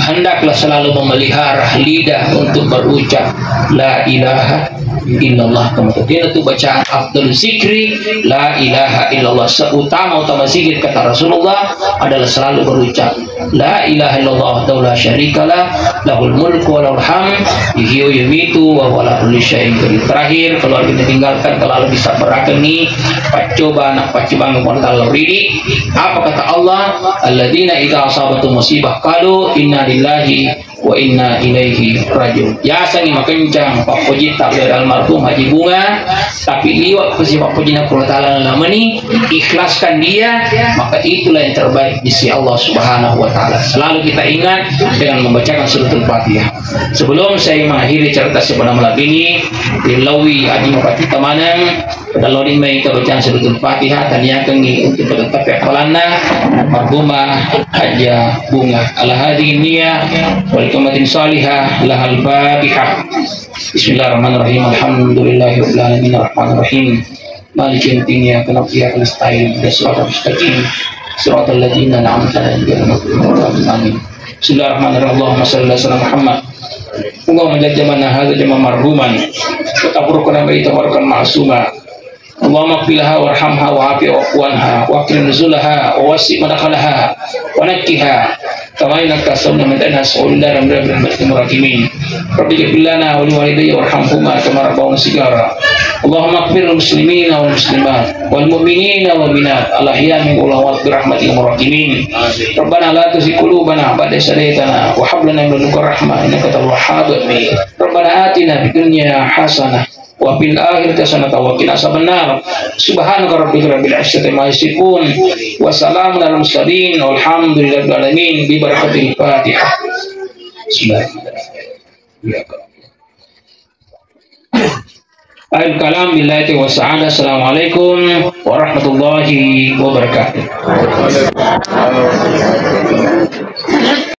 hendaklah selalu memelihara lidah untuk berucap la ilaha illallah. Kemudian itu bacaan afdal zikri la ilaha illallah. Seutama-utama zikir, kata Rasulullah, adalah selalu berucap la ilaha illallah wahdahu la syarikalah, lahul mulku wa lahul hamd, yuhyi wa yumitu wa huwa ala kulli syai'in qadir. Terakhir, keluarga ditinggalkan, kalau bisa berakengi, paccoba, nak paccoba, ngomong Allah ridi. Apa kata Allah? Alladzina idza asabatu musibah qalu inna lillahi wa inna ilaihi rajiun. Yasengngi makencang pappojitta ri almarhum Haji Bunga, tapi liwat puji pappojinna Puang Allah Ta'ala nalamani, ikhlaskan dia, maka itulah yang terbaik di sisi Allah Subhanahu wa Ta'ala. Selalu kita ingat dengan membacakan Suratul Fatihah. Sebelum saya mengakhiri cerita sebenarnya ini, dilawi adi mapati tamanang, Pada lori mai kabacaan Suratul Fatihah, taniakengngi untuk pada tappe appalanna, marhumah Hajjah Bunga. Ala hadhihi niyah wal qamatin salihah lahal Fatihah. Bismillahirrahmanirrahim. Alhamdulillahi rabbil alamin, arrahmanirrahim. Maliki yaumiddin, iyyaka na'budu wa iyyaka nasta'in. Ihdinas siratal mustaqim. Siratal ladzina an'amta 'alaihim ghairil maghdubi 'alaihim waladdallin. Amin. Bismillahirrahmanirrahim. Allahumma shalli ala sayyidina Muhammad. Allahumma ja'al jam'ana hadza jam'an marhuman, wa tafarruqana ba'dahu tafarruqan ma'suma. Allahumma ighfir laha warhamha wa 'afiha wa'fu 'anha wa akrim nuzulaha wa wasi' madkhalaha wa nakkiha kama yunakka thawbul mu'minina min danis su'ul nar bi rahmatika ya arhamar rahimin. Rabbi ighfir lana wa liwalidayya warhamhuma kama rabbawna shighara. Allahumma ighfir lil muslimina wal muslimat wal mu'minina wal mu'minat al ahya'i minhum wal amwat bi rahmatika ya arhamar rahimin. Rabbana la tuzigh qulubana ba'da idh hadaytana wa hab lana min ladunka rahmah innaka antal wahhab. Rabbana atina fid dunya hasanah wa fil akhirati hasanatan wa qina adzabannar. Subhana rabbika rabbil izzati amma yasifun. Wa salamun alal mursalin. Walhamdulillahi rabbil alamin. Bi barakatil Fatihah. Bismillah. Akhirul kalam, billahi taufiq was sa'adah. Assalamualaikum warahmatullahi wabarakatuh.